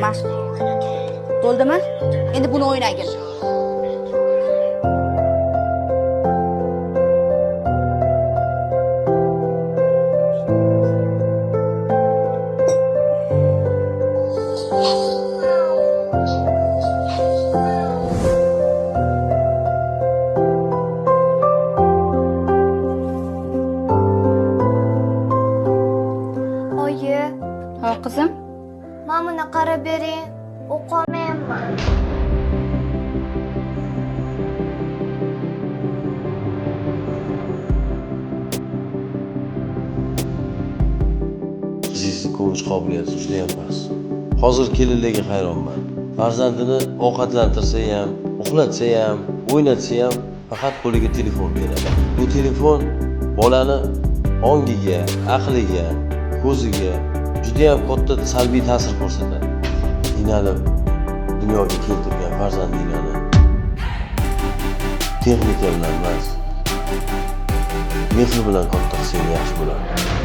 Mashq. Bo'ldimi? Endi buni o'ynagin. Oyi, Ha, qizim. Mana buni qarab bering. O'qolmayapman. Qizingizni ko'rish qobiliyati judayam past. Hozir kelinlarga hayronman. Farzandini ovqatlantirsa ham, uxlatsa ham, o'ynatsa ham faqat qo'liga telefon beradi. Bu telefon bolani ongiga, aqliga, ko'ziga judayam katta salbiy ta'sir ko'rsatadi. Qiynalib dunyoga keltirgan farzandinglarni texnika bilan emas, mehr bilan katta qilsang yaxshi bo'ladi.